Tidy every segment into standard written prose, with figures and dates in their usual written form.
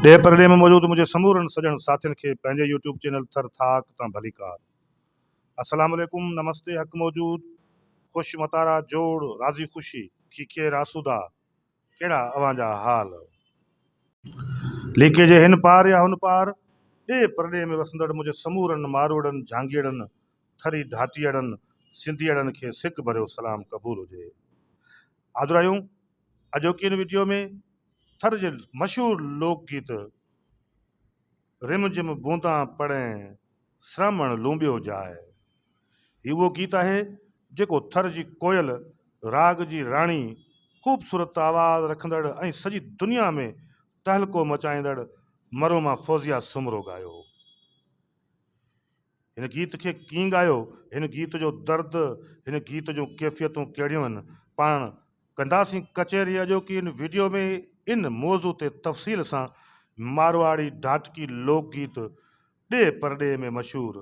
ڏيهه پرڏيهه ۾ موجود منهنجي سمورن سڄڻ ساٿين کي پنهنجي يوٽيوب چينل ٿر ٿاڪ تان ڀليڪار. السلام عليڪم نمستي حق موجود خوش متارا جوڙ راضي خوشي کيکي راسودا ڪهڙا اوهان جا حال. ليڪي جي هن پار يا هن پار ڏيهه پرڏيهه ۾ وسندڙ منهنجي سمورن ماروئڙن جهانگيئڙن ٿري ڍاٽيئڙن سنڌيئڙن کي سڪ ڀريو سلام قبول هجي. حاضر آهيون اڄوڪي هن وڊيو ۾ ٿر جي مشهور لوڪ گيت رم جھم بوندان پڙين سرامڻ لونٻيو جاء هي اهو گيت آهي جيڪو ٿر جي ڪوئل راڳ جي راڻي خوبصورت آواز رکندڙ ۽ سڄي دنيا ۾ تهلڪو مچائيندڙ مرحومه فوزيه سومرو ڳايو هو. هن گيت کي ڪيئن ڳايو، هن گيت جو درد، هن گيت جون ڪيفيتون ڪهڙيون آهن، پاڻ ڪنداسين ڪچهري اڄوڪي هن وڊيو ۾ ان موضوع تي تفصيل سان مارواڙي ڍاٽڪي لوڪ گيت ڏيهه پرڏيهه ۾ مشهور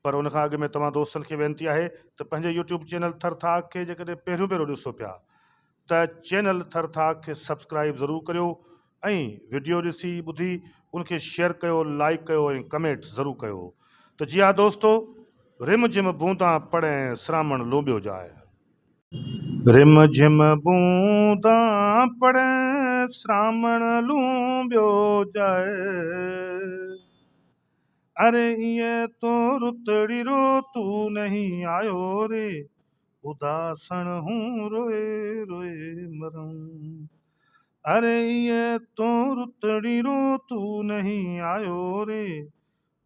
پر ان کان اڳ ۾ توهان دوستن کي وينتي آهي ته پنهنجي يوٽيوب چينل ٿر ٿاڪ کي جيڪڏهن پهريون ڀيرو ڏسو پيا ته چينل ٿر ٿاڪ کي سبسڪرائيب ضرور ڪريو ۽ وڊيو ڏسي ٻڌي ان کي شيئر ڪيو لائيڪ ڪيو ۽ ڪمينٽ ضرور ڪيو ته جي ها دوستو رم جھم بوندان پڙين سرامڻ لونٻيو جاء. رم جھم بوندان پڙين سرامڻ لونٻيو جاء. اري ايئن تو رتڙي رو تو نهين آيو ري اداسڻ هون روئي روئي مرون اري ايئن تون رتڙي رو تو نهين آيو ري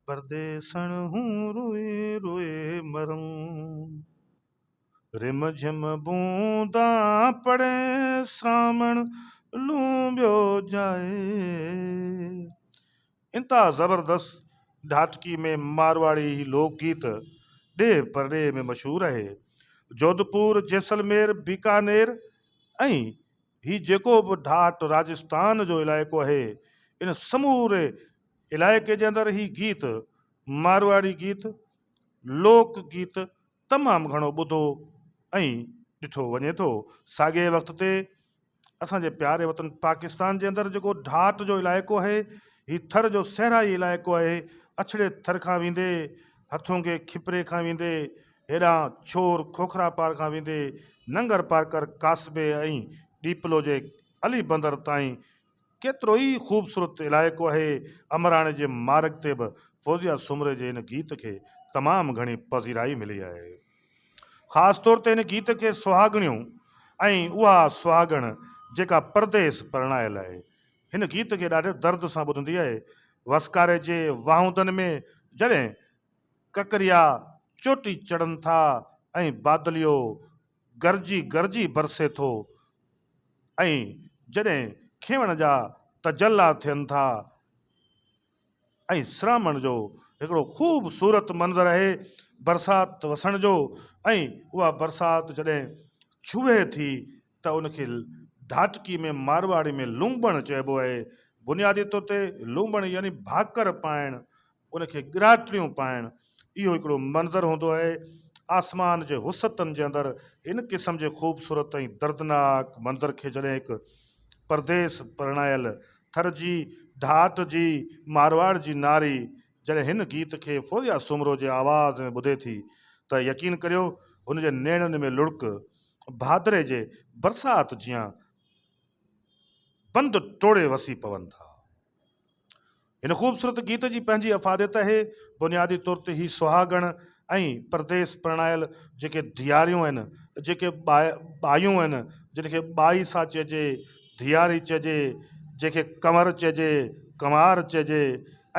پرديسڻ هون روئي روئي مرون رم جھم بوندا پڙي سامڻ لونبيو جائي. انتها زبردست ڍاٽڪي ۾ مارواڙي هي لوڪ گيت ڏيهه پرڏيهه ۾ مشهور آهي. جوڌپور، جيسلمير، بيڪانير ۽ هي جيڪو به ڍاٽ راجستان جو علائقو آهي ان سموري علائقي جي اندر هي گيت مارواڙي گيت لوڪ گيت تمام گهڻو ٻڌو ۽ ڏٺو وڃي ٿو. ساڳئي وقت تي اسان جي پياري وطن پاڪستان جي اندر جيڪو ڍاٽ جو علائقو آهي هي ٿر جو صحرائي علائقو آهي اڇڙي ٿر کان ويندي هٿونگي کپري کان ويندي هيڏانهن ڇور کوکرا پار کان ويندي ننگر پارڪر ڪاسبي ۽ ڏيپلو جي علي بندر تائين ڪيترو ئي خوبصورت علائقو آهي امراڻي جي مارڳ تي به فوزيه سومري جي هن گيت کي تمام گهڻي پذيرائي ملي آهي. خاص طور تي هن گيت کي سهاڳڻيون ۽ اها سهاڳڻ جيڪا پرديس پرڻايل آهي هن گيت کي ڏاڍي درد سان ٻڌندي آهي. وسڪاري جي واهوندن ۾ جڏهن ڪڪريا چوٽي چڙهن ٿا ۽ بادليو گرجي گرجي برسي ٿو ۽ جڏهن کيوڻ جا تجلا ٿين ٿا ۽ سرامڻ جو هڪڙو خوب صورت منظر آهي برسات وسڻ جو ۽ اها برسات جڏهن ڇهي ٿي ته ان کي ڍاٽڪي ۾ مارواڙي ۾ لونبڻ چئبو آهي بنيادي طور تي لونبڻ يعني ڀاڪر پائڻ ان کي ڳراٽڙيون پائڻ اهو هڪڙو منظر هوندو آهي آسمان جي وسعتن جي اندر هن قسم جي خوبصورت ۽ دردناڪ منظر کي جڏهن هڪ پرديس پرڻايل ٿر جي ڍاٽ جي مارواڙ جي ناري جڏهن هن گيت کي فوزيا سومرو جي آواز ۾ ٻڌي ٿي ته يقين ڪريو هن جي نيڻن ۾ لڙڪ ڀادري جي برسات جيان بند ٽوڙي وسي پون ٿا. هن خوبصورت گيت جي پنهنجي افاديت آهي. بنيادي طور تي هي سهاڳڻ ۽ پرديس پرڻايل جيڪي ڌياريون آهن، جيڪي ٻايون آهن، جن کي ٻائي سا چئجي، ڌياري چئجي، جنهن کي ڪنور چئجي، ڪنوار چئجي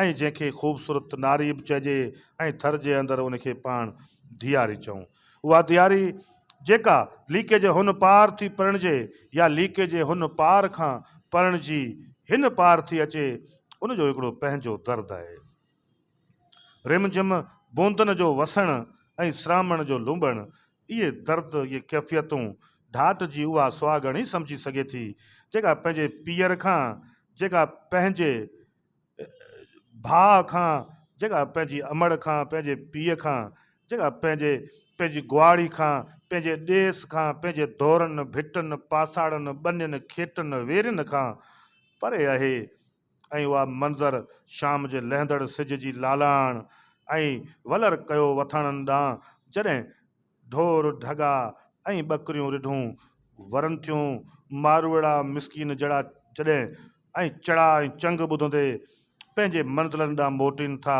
۽ جنهن کي خوبصورت ناري به چئجي ۽ ٿر جي اندر ان کي پاڻ ڌياري چئون. اها دياري جيڪا ليڪي جي هن پار ٿي پرڻجي يا ليڪي جي هن پار کان پرڻجي هن پار ٿي اچي، ان جو هڪڙو پنهنجو درد آهي. رم جھم بوندن جو وسڻ ۽ سرامڻ جو لنبڻ، اهي درد، اهي ڪيفيتون ڍاٽ جي اها سهاڳڻ ئي سمجهي سگهي ٿي، جيڪا پنهنجي پيئر کان، جيڪا پنهنجي ڀاء کان، جيڪا پنهنجي امڙ کان، پنهنجي پيء کان، جيڪا پنهنجي پنهنجي گواڙي کان، پنهنجي ڏيس کان، پنهنجي دورن، ڀٽن، پاساڙن، ٻنين، کيٽن، ويرين کان پري آهي ۽ اها منظر شام جي لهندڙ سج جي لالاڻ ۽ ولر ڪيو وٿاڻن ڏانهن جڏهن ڍور ڍڳا ۽ ٻڪريون رڍون ورن ٿيون، ماروئڙا مسڪين جڙا جڏهن ۽ چڙا ۽ چنگ ٻڌندي پنهنجي منزلن ڏانهن موٽين ٿا،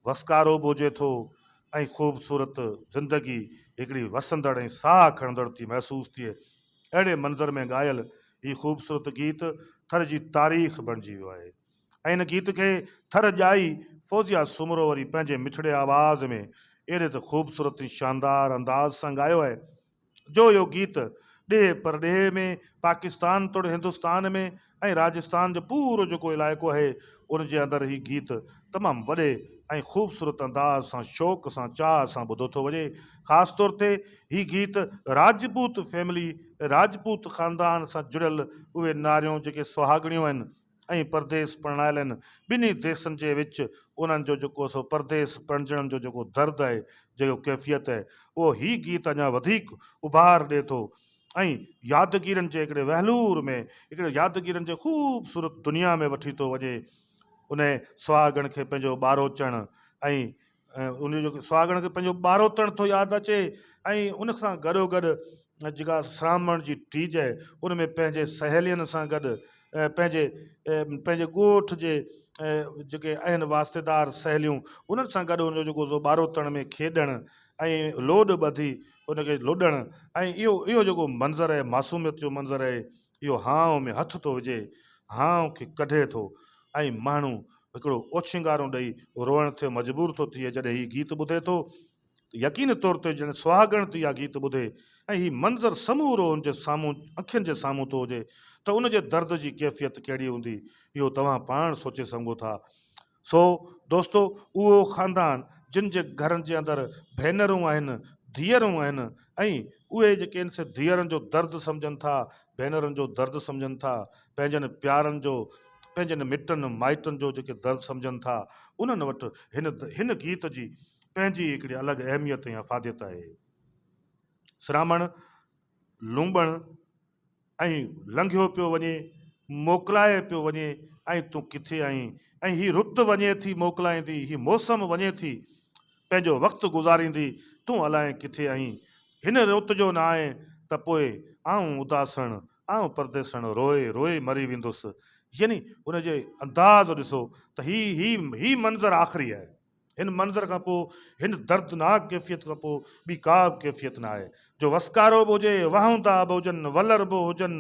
وسڪارو به هجي ٿو ۽ خوبصورت زندگي هڪڙي وسندڙ ۽ ساهه کڻندڙ ٿي محسوس ٿئي. اهڙي منظر ۾ ڳايل هي خوبصورت گيت ٿر جي تاريخ بڻجي ويو آهي ۽ هن گيت کي ٿر ڄائي فوزيه سومرو وري پنهنجي مٺڙي آواز ۾ اهڙي ته خوبصورت ۽ شاندار انداز سان ڳايو آهي جو اهو گيت ڏيهه پرڏيهه ۾ پاڪستان توڙي هندستان ۾ ۽ راجستان جو پورو جيڪو علائقو آهي ان جي اندر هي گيت تمام وڏي ۽ خوبصورت انداز سان شوق سان چاهه سان ٻڌو ٿو وڃي خاص طور تي هي گيت راجپوت فيملي راجپوت خاندان سان جڙيل اهي ناريون جيڪي سهاڳڻيون آهن ۽ پرديس پرڻايل آهن ٻنهي ديسن جي وچ انهن جو جيڪو سو پرديس پرڻجڻ جو جيڪو درد آهي جيڪو ڪيفيت آهي اهو هي گيت اڃا وڌيڪ اڀار ڏي ٿو ۽ يادگيرن جي هڪڙي وهلور ۾ هڪڙي يادگيرن جي خوبصورت دنيا ۾ وٺي ٿو وڃي ان سهاڳڻ کي پنهنجو ٻاروچڻ ۽ ان جو سهاڳڻ کي پنهنجو ٻاروتڻ ٿو ياد اچي ۽ ان سان گڏو گڏ جيڪا سرامڻ جي ٽيج آهي ان ۾ پنهنجي سهيلين سان گڏ پنهنجي پنهنجي ڳوٺ جي جيڪي آهن واسطيدار سهيليون انهن سان گڏ ان جو جيڪو سو ٻاروتڻ ۾ کيڏڻ ۽ لوڏ ٻڌي ان کي لڏڻ ۽ اهو اهو جيڪو منظر آهي معصوميت جو منظر آهي اهو هانء ۾ هٿ ٿو وجهي هانء کي ڪڍي ٿو ۽ ماڻهو هڪڙو اوڇنگارون ڏئي روئڻ تي مجبور ٿو ٿئي جڏهن هي گيت ٻڌي ٿو ته يقيني طور تي جڏهن سهاڳڻ ٿي اها گيت ٻڌي ۽ هي منظر سمورو ان جي سامهون اکين جي سامهون ٿو هجي ته ان جي درد جي ڪيفيت ڪهڙي هوندي اهو توهان پاڻ سوچي سگهو ٿا. سو دوستو اهو خاندان جن جي گهرن جي اندر ڀينرون آهن، ڌيئرون آهن ۽ اهي جيڪي آهن سي ڌيئرن جو درد سمجهن ٿا، ڀينرن جو درد سمجهن ٿا، پنهنجن پيارن جو، پنهنجن مٽن مائٽن جو جيڪي درد سمجهن ٿا، انهن وٽ هن هن گيت جي پنهنجي هڪڙي الڳ اهميت ۽ افاديت آهي. سرامڻ، لونٻڻ ۽ لنگهيو پيو وڃي، موڪلائي پيو وڃي ۽ تون ڪٿي آهين؟ ۽ هي رت وڃي ٿي موڪلائيندي، هي موسم وڃي ٿي پنهنجو وقت گذاريندي، تون الائين ڪٿي آهين؟ هن رت جو نه آئين ته پوء آئون اداسڻ، آئون پرديسڻ روئي روئي مري ويندس. يعني ان جي انداز ڏسو ته هي هي هي منظر آخري آهي. هن منظر کان پوء، هن دردناڪ ڪيفيت کان پوء ٻي ڪا به ڪيفيت نه آهي. جو وسڪارو به هجي، واهوندا به هجن، ولر به هجن،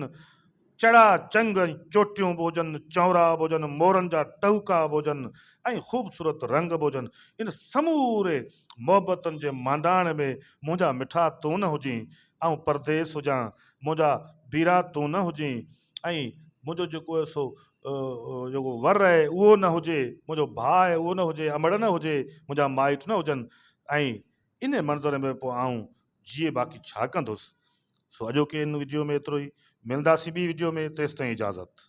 چڙا چنگ ۽ چوٽيون به هجن، چؤنرا به هجن، مورن جا ٽهوڪا به هجن ۽ خوبصورت رنگ به هجن. ان سموري محبتن جي مانڊاڻ ۾ منهنجا مٺا تون نه هجين، آئون پرديس هجان، منهنجا بيرا تون نه هجين ۽ منهنجو جيڪو آهي سو جيڪو ور آهي اهو نه هجي، منهنجو ڀاء آهي اهو نه هجي، امڙ نه هجي، منهنجا مائٽ نه هجن ۽ ان منظر ۾ پوء آئون جيئي باقي ڇا ڪندس؟ سو اڄوڪي ان وڊيو ۾ ايترو ئي، ملنداسين ٻي وڊيو ۾ تيستائين اجازت.